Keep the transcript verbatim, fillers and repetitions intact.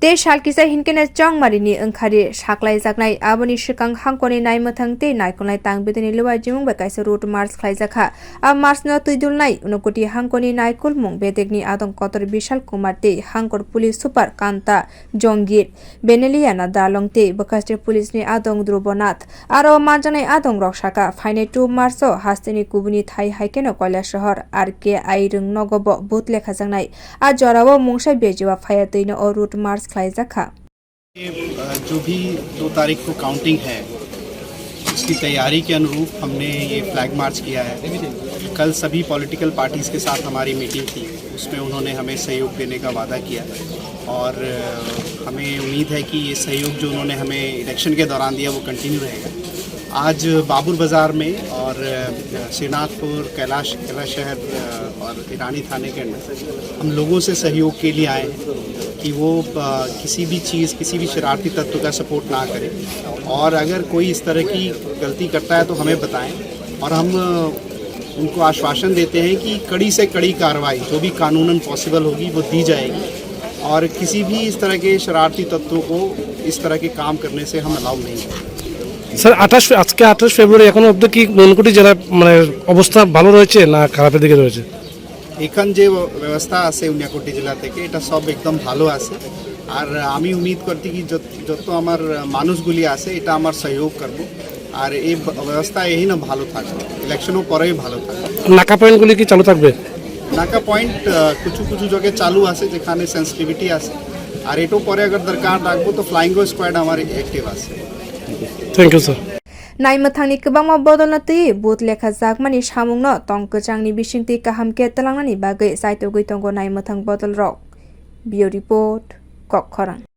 Tei sal kisa hinkhe no Chongmari ni wngkhari saklaijaknai. Aboni swkang hangkoni naimwthang tei naikolnai tang bidini luaijimung bai kaisa road march khlaijakha. A march no twidulnai Unakoti hangkoni naikolmung bedekni adong kotor Bishal Kumar tei hangkor police super Kanta Jongir, Beneliana Dalong tei Bwkhaste police ni adong Dhrubonath. Aro manjaknai adongrok sakha, phainai two March o hasteni kubuni thai hai kheno Kailasahar R K I rwng nogo bo booth lekhajaknai. A jorao mungsa bejiwa phaiya twino o route march khlaijakha. ये, अ, जो भी दो तारीख को काउंटिंग है, उसकी तैयारी के अनुरूप हमने ये फ्लैग मार्च किया है। कल सभी पॉलिटिकल पार्टीज के साथ हमारी मीटिंग थी, उसमें उन्होंने हमें सहयोग देने का वादा किया और, अ, हमें उम्मीद है कि ये सहयोग जो उन्होंने हमें इलेक्शन के दौरान दिया, वो कंटिन्यू रहेगा। आज बाबुर बाजार में और, अ, श्रीनाथपुर, कैलाश, कैलाश शहर, अ, और ईरानी थाने के अंदर हम लोगों से सहयोग के लिए आए हैं कि वो, अ, किसी भी चीज़, किसी भी शरारती तत्व का सपोर्ट ना करें और अगर कोई इस तरह की गलती करता है तो हमें बताएं और हम, अ, उनको आश्वासन देते हैं कि कड़ी से कड़ी कार्रवाई जो भी कानूनन पॉसिबल होगी वो दी जाएगी और किसी भी इस तरह के शरारती तत्वों को इस तरह के काम करने से हम अलाउ नहीं करेंगे। স্যার, আঠাশ ফে-, আজকে আঠাশ ফেব্রুয়ারি, এখনো অবধি কি ঊনকোটি জেলার, মানে, অবস্থা ভালো রয়েছে না খারাপের দিকে রয়েছে? এখান যে ব্য-, ব্যবস্থা আছে উনিয়াকোটি জেলা থেকে, এটা সব একদম ভালো আছে। আর আমি উম্মিদ করতে কি যত, যত আমার মানুষগুলি আছে, এটা আমার সহযোগ করবো। আর এই ব-, ব্যবস্থা এই না ভালো থাকবে, ইলেকশনও পরেই ভালো থাকবে। নাকা পয়েন্টগুলি কি চালু থাকবে? নাকা পয়েন্ট, আহ, কিছু কিছু জায়গায় চালু আছে, যেখানে সেন্সিটিভিটি আছে। আর এটাও পরে আবার দরকার রাখবো, তো ফ্লাইং স্কোয়াড আমার অ্যাক্টিভ আছে। Thank you, sir. Naimwthangni kwbangma bodolno twiwi booth lekhajakmani samungno tong kwchangni bisingtwi kaham khe twlangnani bagwi chaitogwi tongo naimwthang bodolrok. Bureau Report, Kokkhorang.